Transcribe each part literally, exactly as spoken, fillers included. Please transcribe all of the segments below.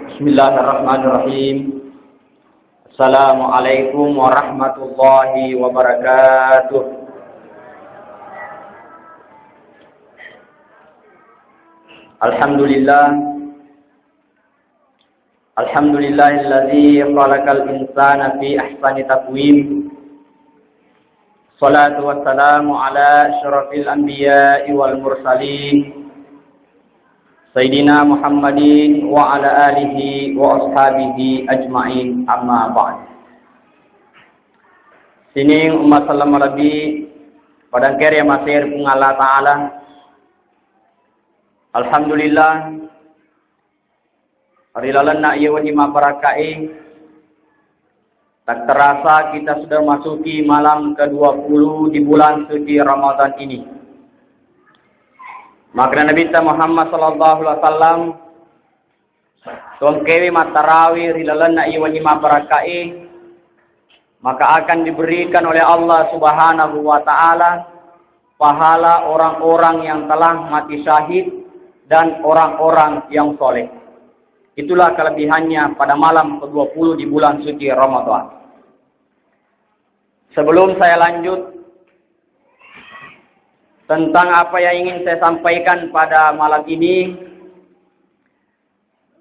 Bismillahirrahmanirrahim. Assalamualaikum warahmatullahi wabarakatuh. Alhamdulillah. Alhamdulillahilladzi khalaqal insana fi ahsani taqwim. Salatu wassalamu ala asyrafil anbiya'i wal mursalin, Sayyidina Muhammadin wa ala alihi wa ashabihi ajma'in, amma ba'd. Sining umma selleng malebbi, pada engkae riamasei ri Puang Allah Ta'ala. Alhamdulillah, ri lalenna iye wenni mabbarakkae, tak terasa kita sudah masuki malam kedua puluh di bulan suci Ramadan ini. Maka Nabi Muhammad sallallahu alaihi wasallam, tongkewe mattarawi ri lalenna iye wenni mabbarakkae, maka akan diberikan oleh Allah Subhanahu wa Ta'ala pahala orang-orang yang telah mati syahid dan orang-orang yang soleh. Itulah kelebihannya pada malam kedua puluh di bulan suci Ramadan. Sebelum saya lanjut tentang apa yang ingin saya sampaikan pada malam ini,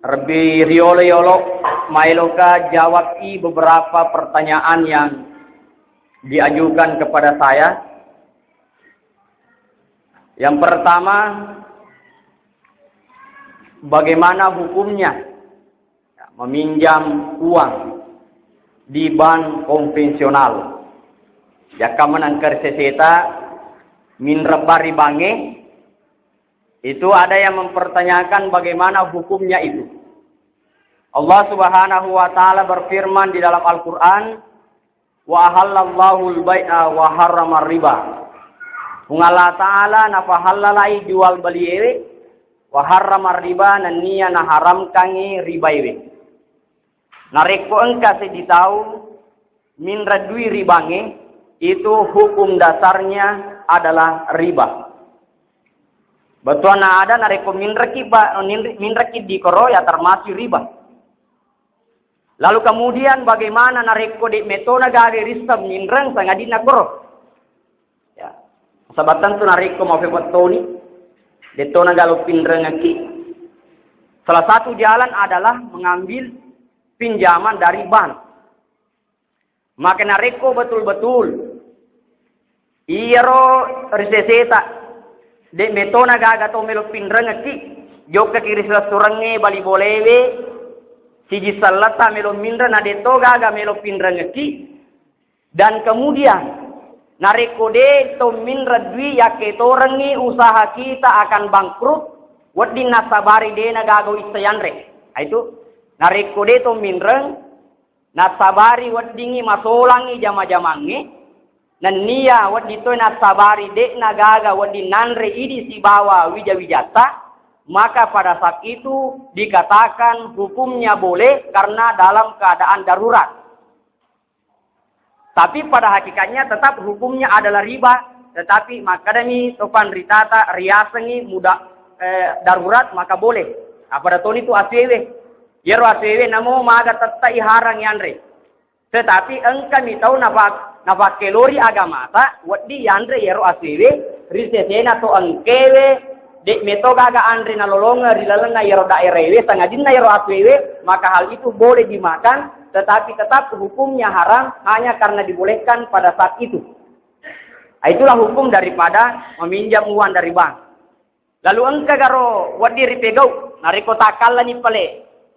lebih riolo-yolo, maeloka jawab i beberapa pertanyaan yang diajukan kepada saya. Yang pertama, bagaimana hukumnya meminjam uang di bank konvensional? Jaka menangkar seseta minreng bari bange, itu ada yang mempertanyakan bagaimana hukumnya itu. Allah Subhanahu wa Ta'ala berfirman di dalam Al-Quran, "Wa ahallallahu al-bai'a wa harrama riba." Puang Allah Ta'ala napahallalai jual beli ewe, wa harrama riba, nennia naharamkangi riba ewe. Narekko engka seddi tau minreng dui ri bange, itu hukum dasarnya adalah riba. Bettuanna ada narekko minreki ba-, minre-, minreki dikoro ya termasuk riba. Lalu kemudian bagaimana narekko de metona gaga risseng minreng sangadinna koro? Ya. Sabab tentu narekko mau pepettoni, de tona galo pinrengeki. Salah satu jalan adalah mengambil pinjaman dari bank. Maka narekko betul-betul iyaro riseseta de metona gaga to melo pinrengeki, jokkaki ri silessurengnge bali bolewe, siji selletta melo minreng na de to gaga melo pinrengeki, dan kemudian narekko de to minreng dui yakke torengngi usaha kita akan bangkrut, wedding nassabari de na gaga issa yanre. Itu narekko de to minreng, nassabari weddingngi masolangngi jama-jamangnge, nennia wedding toi nassabari de'na gaga wedding nanre idi sibawa wija-wijatta, maka pada saat itu dikatakan hukumnya boleh karena dalam keadaan darurat. Tapi pada hakikatnya tetap hukumnya adalah riba, tetapi makkedami to panritata riasengngi muda, eh, darurat, maka boleh. Apa datoni tu asuewe. Iyaro asuewe namo maga tettai harang yanre. Tetapi engkami tau nafa-, nafakkelori agamata, wedding yanre iyaro asuewe ri sesena to engkewe, de meto gaga anre nalolongeng ri lalenna iyaro daeraewe, sangadinna iyaro asuewe, maka hal itu boleh dimakan, tetapi tetap hukumnya haram hanya karena dibolehkan pada saat itu. Nah, itulah hukum daripada meminjam uang dari bank. Lalu engka garo wedding ripegau, narekko takkallani pale,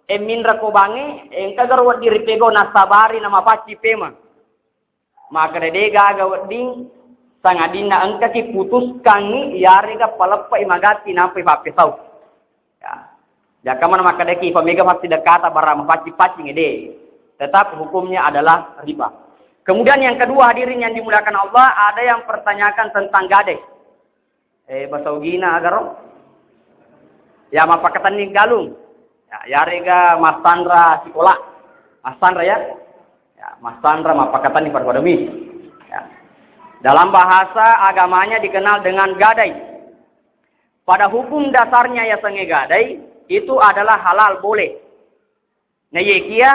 e minreng ko bange, engka garo wedding ripegau nassabari na mapacci pemeng. Makkeda de gaga wedding, sangadinna engkaki putuskangngi, iyarega paleppe'i magatti nampai fappesau. Ya. Jaka mana makkedaki, fa mega pasti dekata bara mapacci-paccing ede. Tetap hukumnya adalah riba. Kemudian yang kedua, hadirin yang dimuliakan Allah, ada yang pertanyakan tentang gadai. Eh, bahasa Ugina agaro? Ya, mappakatenni galung. Ya, yarega massanra sikola. Massanra ya? Ya, massanra mappakatenni pada-padami. Ya. Dalam bahasa agamanya dikenal dengan gadai. Pada hukum dasarnya yasengnge gadai itu adalah halal, boleh. Nah, iya kia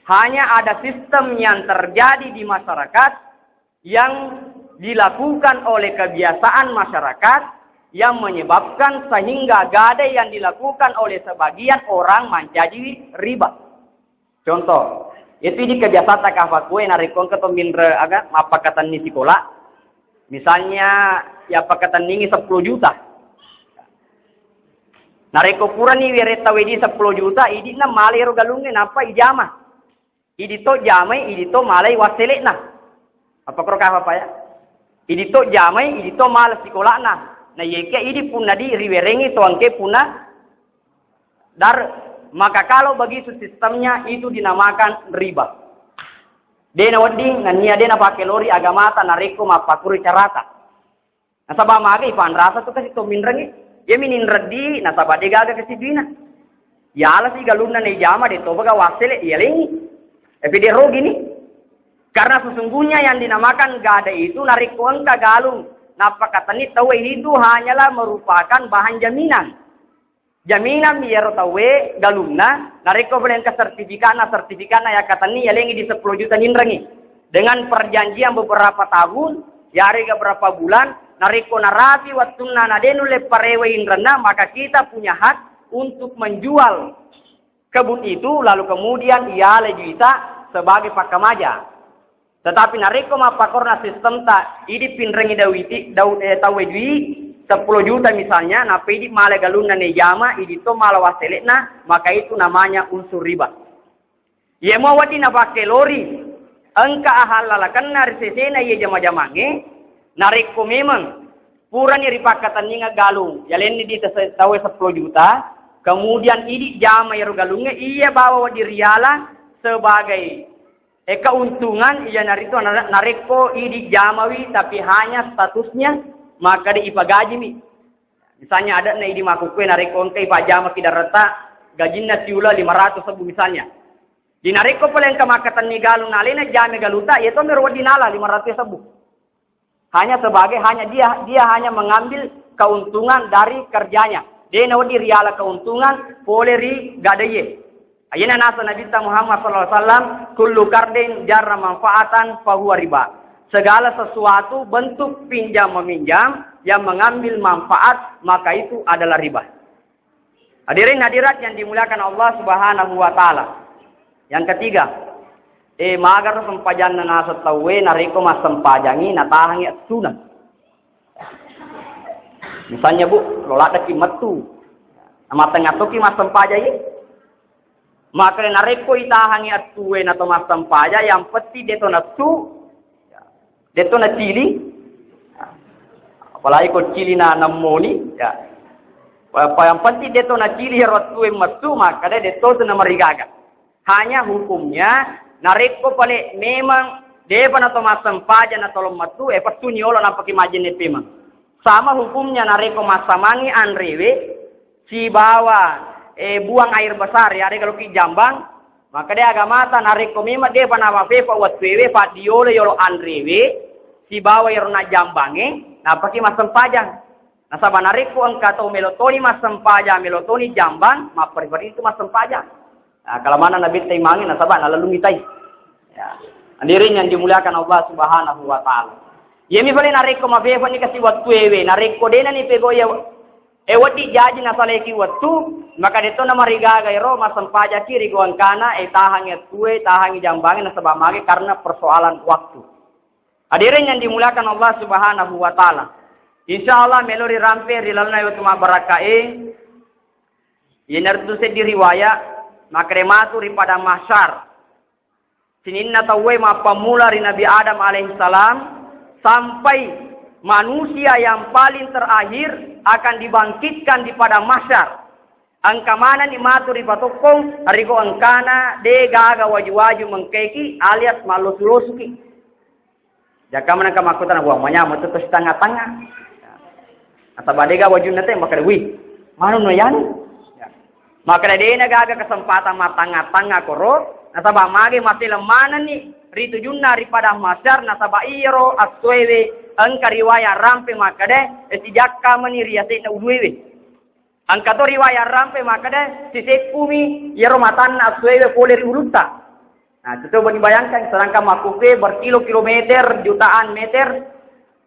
hanya ada sistem yang terjadi di masyarakat yang dilakukan oleh kebiasaan masyarakat yang menyebabkan sehingga gade yang dilakukan oleh sebagian orang mancaji riba. Contoh, itu idi kebiasaan takafakue narekko engka to minre aga mappakatenni sikola. Misalnya, ya pakatenningi sepuluh juta. Narekko purani wiretta wedi sepuluh juta, idi'na malai ro galungnge nappa ijama. Idi to jamai, idi to malai wassele'na. Apa koro kafa apa ya? Idi to jamai, idi to mala sikola'na. Na yekia idi punna di riwerengi to engke punna dar, maka kalau begitu sistemnya itu dinamakan riba. De na wedding, nennia de na pake lori agamata narekko mappakuri carata. Nasaba maga ipanrasa tu kasi to minrengi. Iya mininreddi, nasaba de gaga kasi duina. Yala si galunna nei jama de tobaga wassele, iya lengi. Tapi de rogini. Karena sesungguhnya yang dinamakan gade itu narekko engka galung nappakatenni tau itu hanyalah merupakan bahan jaminan. Jaminan iyaro tauwe galunna, narekko pole engka sertifikatna, sertifikatna yakkatenni yalengi di sepuluh juta ninrengi. Dengan perjanjian beberapa tahun, yarega berapa bulan, narekko narapi wettunna na de nulle parewe inrenna, maka kita punya hak untuk menjual kebun itu, lalu kemudian iyalai juita sebagai pakkamaja. Tetapi narekko mappakorna sistemta, idi pinrengi dawiti, dau-, eh, tauwe dui sepuluh juta misalnya, nappa idi mala galunna nei jama, idi to mala wassele'na, maka itu namanya unsur riba. Iya mua wedding napakke lori, engka ahallalakenna ri sesena iya jama-jamangnge, narekko memang purani ripakkatenninga galung, yalenni di tase-, tauwe sepuluh juta, kemudian idi jama iyaro galungnge, iya bawa wedding riala sebagai eh, keuntungan, iyanaritu nare-, narekko idi jamawi tapi hanya statusnya, maka de ipagajimi. Misalnya ade'na idi makkukue narekko engka ipajamaki darata gajinna siula lima ratus ribu misalnya. Di narekko pole engka makkatenni galung nalena jame galuta, iya to mero wedding nala lima ratus ribu. Hanya sebagai, hanya dia, dia hanya mengambil keuntungan dari kerjanya. De na wedding riala keuntungan pole ri gadeye. Ayana nasa Nabitta Muhammad sallallahu alaihi wasallam, "Kullu qardin jarra manfaatan fahuwa riba." Segala sesuatu bentuk pinjam meminjam yang mengambil manfaat, maka itu adalah riba. Hadirin hadirat yang dimuliakan Allah Subhanahu wa Ta'ala. Yang ketiga, eh, magaro sempajanna naseng tauwe narekko massempajangi natahangi ettuna. Misalnya, Bu, lo laddeki mettu. Namatengnga toki massempajangi. Maka narekko itahangi ettue nato massempaja, yang penting deto nettu, deto nacili. Apalagi ko cili na nemmoni, ya. Apa yang penting deto nacili ero ettue mettu, maka de deto tu namarigaga. Hanya hukumnya, narekko pale memang depa nato massempaja natolo mettu, e pettuni olo nampaki majenne pemeng. Sama hukumnya narekko massamangi anrewe, sibawa, eh, buang air besar, ya, ada kalau ki jambang, maka de agamata narekko memang depa namafefa wettuewe, paddiolo yolo anrewe, sibawa yero najambange, nampaki massempajang. Nasaba narekko engka tau melo toni massempajang, melo toni jambang, mapperi-peri itu massempajang. Nah, kalau mana Nabi taimangi, nasaba nalalungi tai. Ya. Hadirin yang dimuliakan Allah Subhanahu wa Ta'ala. Iyami pale narekko mafefa ni kasi wettuewe, narekko dena ni pego ya, e, wedding jaji nasaleki wettu, maka detto namarigaga ero massempajaki ri goangkana, e, tahangi ettue, tahangi jambange, nasaba mage karena persoalan waktu. Hadirin yang dimuliakan Allah Subhanahu wa Ta'ala. Insya Allah melo rirampe ri lalenna wettu mabbarakkae. Iyanaritu seddi riwaya, makkeda matu ri padang mahsyar. Sininna tauwe mappammula ri Nabi Adam alaihissalam sampai manusia yang paling terakhir akan dibangkitkan di padang mahsyar. Engka manenni matu ripatokkong, riko engkana de gaga waju-waju mengkeki alias mallosu-losuki. Jaka manengka makkutana, "Wah, manyameng tu, tu sitanga-tanga." Nasaba dega wajunna te, makkeda, "Wih, manu no yanu?" Ya. Makkeda, "Dena gaga kesempatan mattanga-tanga koro, nasaba mage mateleng manenni ri tujunna ri padang mahsyar, nasaba iyaro attuewe engka riwaya rampe makkeda, e, sijakka meni ri ase'na uluewe." Engka to riwayat rampe makkeda, siseppumi iyaro matanna essoewe pole ri ulutta. Nah, coba dibayangkan, sedangkan makkukkue berkilo-kilometer, jutaan meter,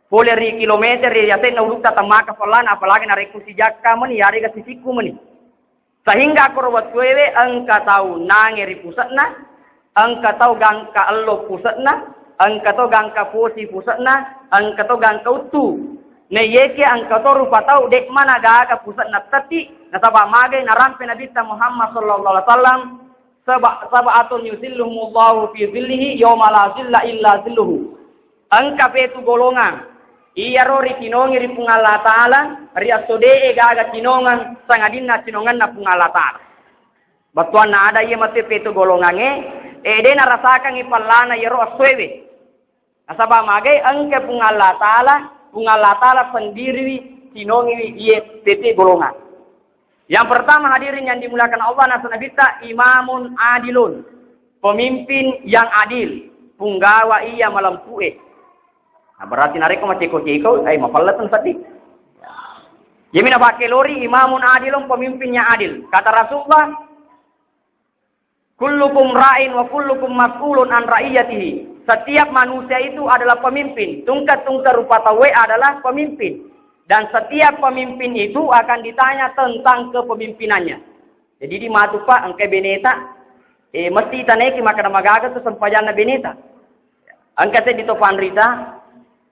pole ri kilometer, ri yasenna ulutta temmaka pellana, apalagi narekko sijakka meni, yarega sisikku meni. Sehingga akkoro wettuewe engka tau nange ri puse'na, engka tau gangka ello puse'na, engka to gangka posi puse'na, engka to gangka uttu. Naiyeke engka to rupa tau de'ma nagaga puse'na tetti, nasaba magai narampe Nabitta Muhammad sallallahu alaihi wasallam, saba-, sab'atun yuzilluhumullahu fi zillihi yauma la zilla illa zilluhu. Engka petu golongang, iyaro ritinongi ri Puang Allah Ta'ala, ri esso de'e gaga tinongeng sangadinna tinongenna Puang Allah Ta'ala. Bettuanna ada iya matu petu golongangnge, e, de narasakangngi pallana iyaro essoewe. Nasaba magai engka Puang Allah Ta'ala, Puang Allah Ta'ala sendiriwi tinongiwi iye petu golongang. Yang pertama, hadirin yang dimuliakan Allah, nasa Nabitta imamun adilun, pemimpin yang adil, punggawa iya malempu'e. Nah, berarti narekko maceko-ceko, ai mapella tu seddi. Iyami napakkelori imamun adilun, pemimpin yang adil. Kata Rasulullah, "Kullukum ra'in wa kullukum mas'ulun an ra'iyatihi." Setiap manusia itu adalah pemimpin. Tungke-tungke rupa tauwe adalah pemimpin. Dan setiap pemimpin itu akan ditanya tentang kepemimpinannya. Jadi di matu, Pak, engka beneta, eh, mesti tanaiki makkeda magaga tu sempajanna beneta. Engka seddi to panrita,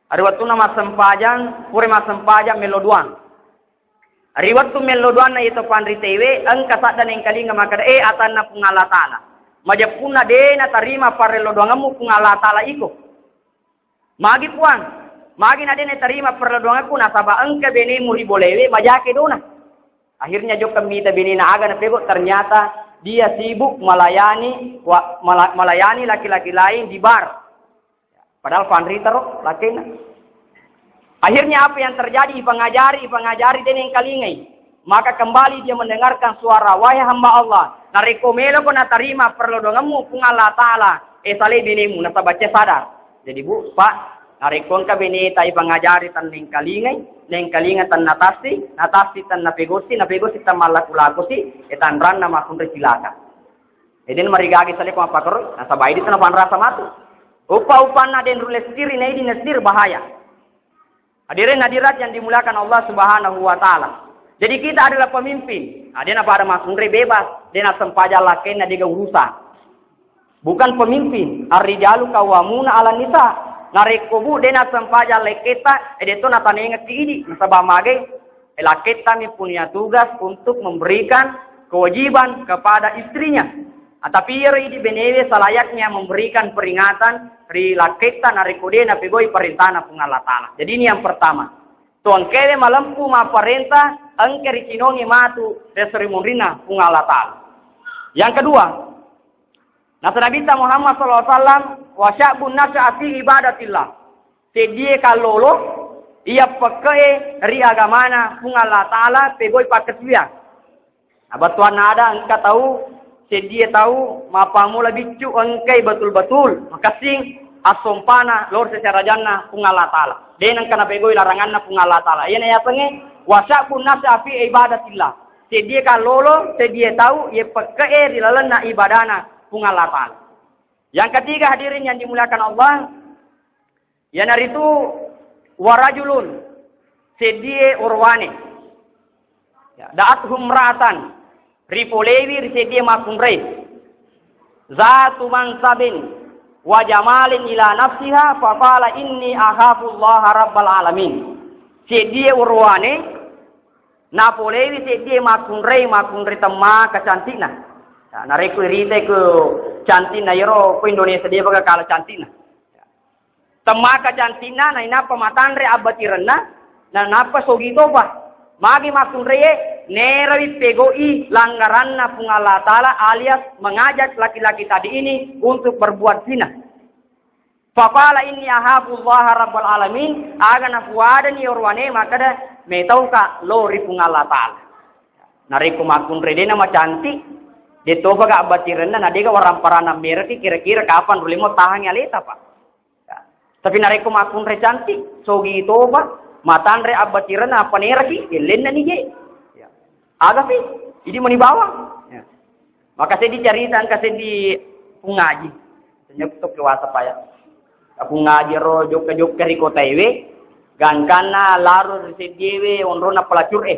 hari wettunna massempajang, pura massempajang mello doang. Ri wettu mello doanna iyatu panritewe, engka sadda nengkalinga makkeda, "Eh, atanna Puang Allah Ta'ala. Majeppunna de natarima parello doangemmu Puang Allah Ta'ala iko." "Magi Puang, magi na de natarima parello doangekku, nasaba engka benemu ri bolewe majake dona." Akhirnya jokka mita benena aga napego, ternyata dia sibuk melayani wa-, mela-, melayani laki-laki lain di bar. Padahal panrita ro lakena. Akhirnya apa yang terjadi? Ipangajari, ipangajari, de nengkalingai. Maka kembali dia mendengarkan suara, "Wahai hamba Allah, narekko meloko natarima perlodongemmu Puang Allah Ta'ala, eh, salai benemu, nasaba cai sadar." Jadi, Bu, Pak, narekko engka beneta ipangajari tennengkalingai, nengkalinga tennatassi, natassi tennapegosi, napegosi temmallaku-lakusi, eh, tanranna makkunrai cilaka. Eden marigagi saleko mappakeroi, nasaba idi tu napanrasa matu. Uppa-uppanna den rulle siri, na idi nasir bahaya. Hadirin hadirat yang dimuliakan Allah Subhanahu wa Ta'ala. Jadi kita adalah pemimpin. Nah, de napada makkunrai bebas, de nasempajang lakkenna, dega urusan. Bukan pemimpin. Ar-rijalu qawwamuna 'alan nisa. Narekko, Bu, de nasempajang lakketta, eh, de to natanengekki idi. Nasaba magai, eh, lakkettami punya tugas untuk memberikan kewajiban kepada istrinya. Ah, tapi iyaro idi benewe selayaknya memberikan peringatan ri lakketta narekko de napegoi perintana Puang Allah Ta'ala. Jadi ini yang pertama. To engkae malempu mapparenta, engka ricinongi matu ri esso ri munrinna Puang Allah Ta'ala. Yang kedua, nasa Nabitta Muhammad sallallahu alaihi wasallam, "Wa sya'bun nasya'a fi ibadatillah." Seddie kallolo iya pekke'e ri agamana Puang Allah Ta'ala pegoi pakkasiwiang. Nah, bettuanna ada engka tau, seddie tau mappammula biccu engkai betul-betul makessing assompana lao ri seserajanna Puang Allah Ta'ala. De nengka napegoi laranganna Puang Allah Ta'ala. Iyana yasengnge, "Wa sya'bun nasya'a fi ibadatillah." Seddie kallolo, seddie tau iya pekke'e ri lalenna ibadana Puang Allah Ta'ala. Yang ketiga, hadirin yang dimuliakan Allah, iyanaritu warajulun, seddie orowane. Ya, da'athum ra'atan, ripolewi ri seddie makkunrai. Zatu mansabin wa jamalin ila nafsiha, faqala, "Inni akhafullaha rabbal alamin." Seddie orowane, napolewi seddie makkunrai, makkunrai temmaka cantikna. Ya, narekko iritai ko cantikna, iyaro ko Indonesia de baka kala cantikna. Temmaka cantikna, nainappa matanre abbatirenna, nainappa sogi topa. Magi makkunraie, nerawi pegoi langgaranna Puang Allah Ta'ala alias mengajak laki-laki tadi ini untuk berbuat zina. Faqala, "Inni akhafullaha rabbal alamin," aga napuadani orowane makkeda, "Metauka lao ri Puang Allah Ta'ala." Narekko makkunrai de namacantik, de topaka abbatirenna, na dega waramparanna mereki, kira-kira kapan rulle mo tahangi aleta, Pak? Ya. Tapi narekko makkunrai cantik, sogi topa, matanre abbatirenna, apa neraki, ellenna ni je. Ya. Aga pi, idi meni bawang. Ya. Maka seddi carita engka seddi pungaji. Nyoktok ke WhatsApp ya. Pungaji ro jokka-jokka ri kotaewe, gangkanna laro ri seddiewe onrona pelacur e.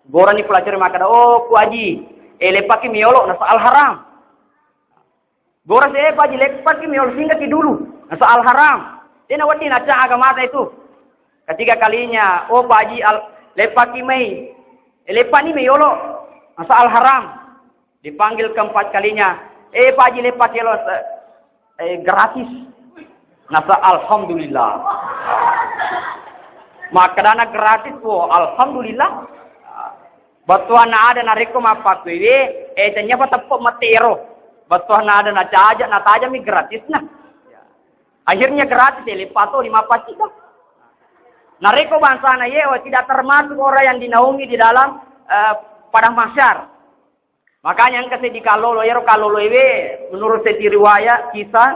Gorani pelacur e makkeda, "Oh, Pu Aji, eh, leppaki miolo, nasa al haram." Gora se, "Eh, Pak Haji, leppaki mi, singgaki dulu. Nasa al haram. Tena wedding naca agamata itu." Ketiga kalinya, "Oh, Pak Haji, al-, leppaki mai. Eh, leppani mai yolo. Nasa al haram." Dipanggil keempat kalinya, "Eh, Pak Haji, leppaki yolo, eh, gratis." Nasa alhamdulillah. Makkedana gratis, wo, alhamdulillah. Bettuanna ada narekko mappakkuewe, eh, tennia pa teppe' mette ero. Bettuanna ada nacaja, natajami gratisna. Akhirnya gratis, eh, leppa toni mappaccita. Narekko bangsana ye, oh, tidak termasuk orang yang dinaungi di dalam, eh, padang mahsyar. Makanya engka seddi kallolo, ero kallolo ewe, menurut seddi riwayat, kisah,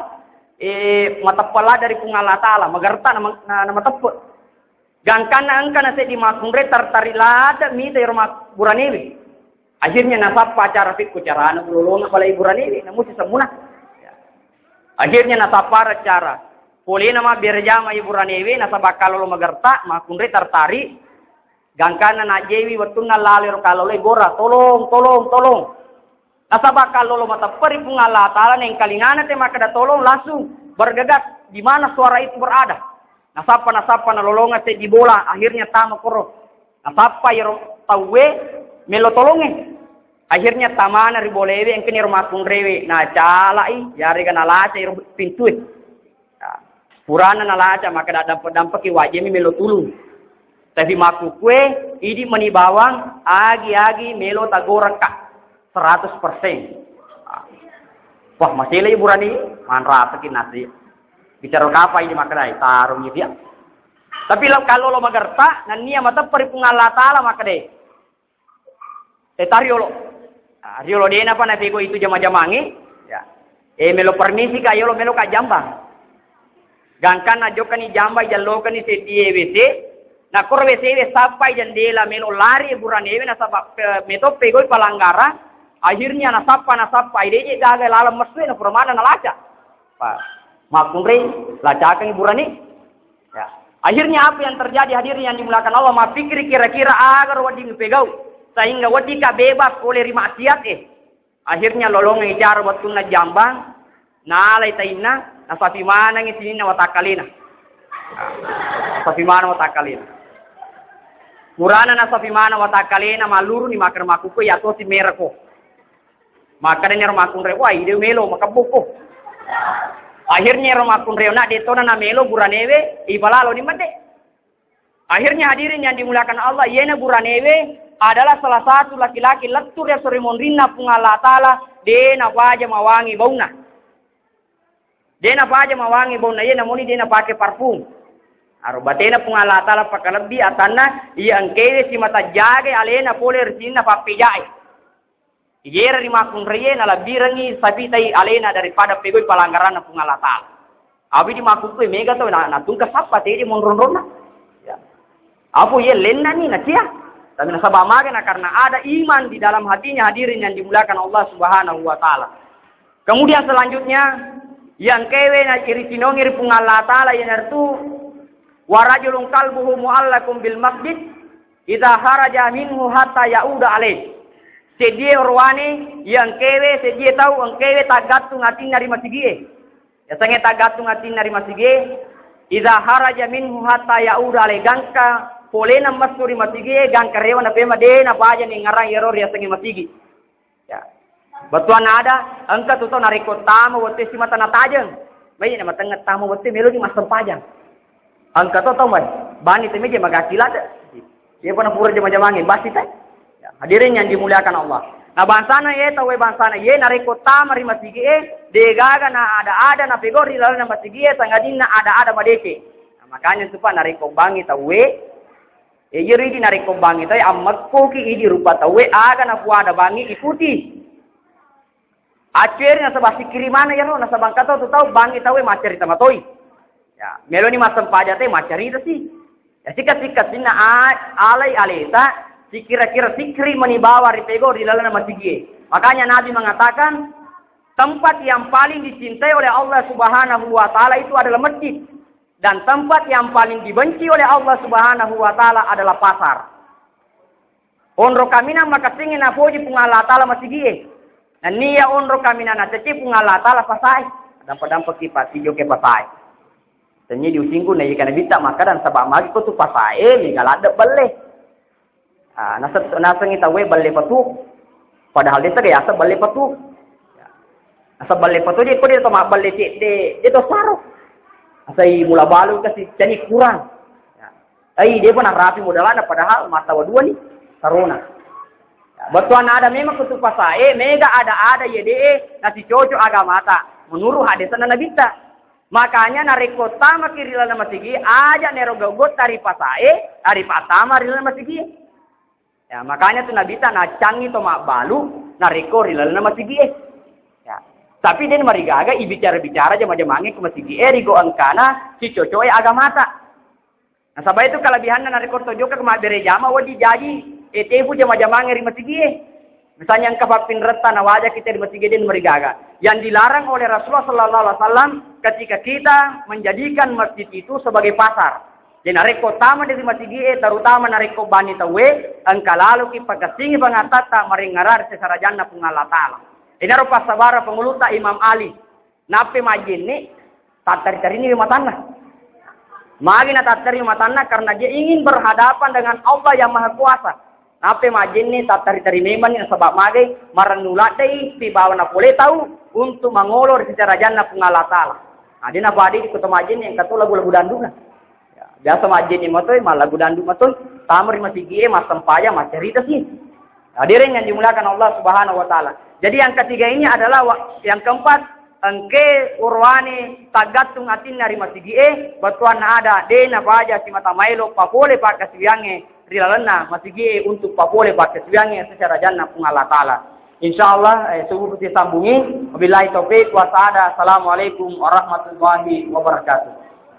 eh, mateppe' ladde ri Puang Allah Ta'ala, magerta na, na, na mateppe'. Gangkanna engka na seddi makkunrai tertarik ladde mita ero mak-, buranewe. Akhirnya nasappa acara, "Pekko carana ulolonga balai buranewe, namusi semmuna." Akhirnya nasappa acara. Polena mabbere jama i buranewe, nasaba kallolo magerta, makkunrai tertarik. Gangkanna najjewi wettunna lalo ero kallolo e gora, "Tolong, tolong, tolong." Nasaba kallolo mateppe' ri Puang Allah Ta'ala, naengkalingana te makkeda tolong, langsung bergegas di mana suara itu berada. Nasappa, nasappa nalolongeng seddi bola, akhirnya tama koro. Nasappa ero tauwe melo tolongnge. Akhirnya tamana ri bolewe, engkani ero makkunrewe, nacalai, yarega nalaca ero pintue. Ya. Purana nalaca, makkeda, "Dampe-dampeki, wajemi melo tulung." Tapi makkukkue, idi meni bawang, agi-agi melo tagorakka seratus persen. Wah, masela i burane, manrasaki nasi. Bicara kapa idi makkedai, tarung i dia. Tapi lo, kalau lo magerta, nennia mateppe' ri Puang Allah Ta'ala makkedai, "Eh, tariolo." Ah, riolo, dena pa napegau itu jama-jamangnge. Ya. Eh, melo permisi ka yolo, melo ka jambang. Gangkanna jokkani jambang, jallokani seddie W C. Nakkoro W C we sappai jendela, melo lari buranewe, nasaba, eh, meto pegau i pelanggaran. Akhirnya nasappa, nasappa, ideje gaga laleng messue, na pura maneng nalaca. Pa, makkunrai, lacakangngi burane. Ya. Akhirnya apa yang terjadi, hadirin yang dimuliakan Allah, mappikiri kira-kira aga ro wedding pegau sehingga wedding ka bebas pole ri maksiat e. Akhirnya lolongeng icara wettunna jambang, nalai tainna, nasapi manengngi sininna watakkalena. Nasapi maneng watakkalena. Purana nasapi maneng watakkalena, malluruni makkeda makkukkue, "Iya tosi merako." Makkedani ero makkunrai, "Wah, ide melo makebbuko." Akhirnya ero makkunrai, na de tona namelo buranewe, ipalaloni mede. Akhirnya hadirin yang dimuliakan Allah, iyena buranewe adalah salah satu laki-laki lettu ri esso ri monrinna Puang Allah Ta'ala, de napaja mawangi baunna. De napaja mawangi baunna, iye namoni de napake parfum. Aro batena Puang Allah Ta'ala pakalebbi atanna, iya engkewe simata jagai alena pole ri sininna pappejae. Iyera ri makkunraie nalabbirengngi sapitai alena daripada pegau'i palanggaranna Puang Allah Ta'ala. Awi di makkukkue mega tau na-, natungka sappa tedi monro-onronna. Ya. Apo iye lennani nacia. Tapi nasaba magana karena ada iman di dalam hatinya, hadirin yang dimuliakan Allah Subhanahu wa Ta'ala. Kemudian selanjutnya, yang kewe na iritinongi ri Puang Allah Ta'ala, iyanaritu, "Wa rajulun qalbuhu mu'allaqun bil masjid, idza kharaja minhu hatta ya'uda alaih." Seddie orowane, yang kewe, seddie tau engkewe taggattung atinna ri masigie. Yasengnge taggattung atinna ri masigie, "Idza kharaja minhu hatta ya'uda alaih." Gangka polena messu ri masigie, gangka rewa napema de napaja nengngarang iyaro riasengnge masigi. Ya. Bettuanna ada, engka tu tau narekko tama wettu simata natajeng. Mai na matengeng tama wettu meloni massempajang. Engka to tau mai, bani te meja magaki lada. Iya pernah pura jama-jamangi, basi te. Ya, hadirin yang dimuliakan Allah. Nah, bangsana ye, tau bangsana ye, narekko tama ri masigi e, de gaga na ada-ada na pegau ri laleng masigi e, sangadinna ada-ada madece. Nah, makanya supa narekko bangi tau e, E, iyaro idi narekko bangi tau e, ammekkoki idi rupa tau e, aga napuada bangi ikuti. Accueri nasaba sikkiri maneng iyaro, nasaba engka to tu tau bangi tau e maccarita matoi. Ya, meloni massempajang te maccarita si. Ya, sikka-sikka sinna a-, alai aleta, Sikira-kira sikri mani bawa ripego ri lalana masigie. Makanya Nabi mengatakan, tempat yang paling dicintai oleh Allah Subhanahu wa Ta'ala itu adalah masjid, dan tempat yang paling dibenci oleh Allah Subhanahu wa Ta'ala adalah pasar. Onro kaminang makessingngi napoji Puang Allah Ta'ala masigie. Nennia onro kaminang nacecci Puang Allah Ta'ala pasae. Dampa-dampaki pasijo ke pasae. Tenni diusingku na ika nabitta makkada, saba magi ko tu pasae mega ladde belle. Ah, nase-, nasengngi tauwe belle patu. Padahal desa ga yaseng belle patu. Asa belle patu je ko de to mabbelle cedde, de to saro. Asai mula balu kasi cani kurang. Ya. Ai, depa narapi modalana padahal mata wa dua ni sarona. Ya, bettuanna ada memang kutu pasae, mega ada-ada ye de nasicoco agamata menurut hadisna nabitta. Makanya narekko tamaki ri laleng masigi, aja nero gau-gau tari pasae, tari patama ri laleng masigi. Ya, makanya tu Nabitta naccangi to mabbalu narekko ri lalenna masigie. Ya. Tapi den marigaga ibicara-bicara jama-jamange ke masigie rigo engkana sicocoe agamata. Nasaba itu kelebihanna narekko to jokka ke mabbere jama, wedding jaji, eh, tebu jama-jamange ri masigie. Misalnya engka pappinretta nawaja kita di masigie den marigaga. Yang dilarang oleh Rasulullah sallallahu alaihi wasallam ketika kita menjadikan masjid itu sebagai pasar. Jadi narekko tama di masigie, terutama narekko bani tauwe, engka laloki pakessingi pangattatta marengngerang ri sesarajanna Puang Allah Ta'ala. Inaro passabara pengulutta Imam Ali. Nappe majjenne, tattari-tarini matanna. Magi natattari matanna? Karena dia ingin berhadapan dengan Allah yang Maha Kuasa. Nappe majjenne, tattari-tari memanni nasaba magai marennu laddei sibawa napole tau untuk mangolo ri sesarajanna Puang Allah Ta'ala. Nah, dia napadidi kota majjenne yang katola lagu-lagu danduna. Ya, biasa majjenne matoi, mallagu dandu matoi, tama ri masigie, massempajang, maccarita si. Hadirin yang dimuliakan Allah Subhanahu wa Ta'ala. Jadi yang ketiga ini adalah wa-, yang keempat, engke uruane tagattung atinna ri masigie, bettuanna ada, de nabaja simata maelo papole pakkasiwiangnge ri lalenna masigie untuk papole pakkasiwiangnge secara jannah Puang Allah Ta'ala. Insyaallah, eh, subuh sambungi. Wabillahi taufiq wa sa'adah. Assalamualaikum warahmatullahi wabarakatuh.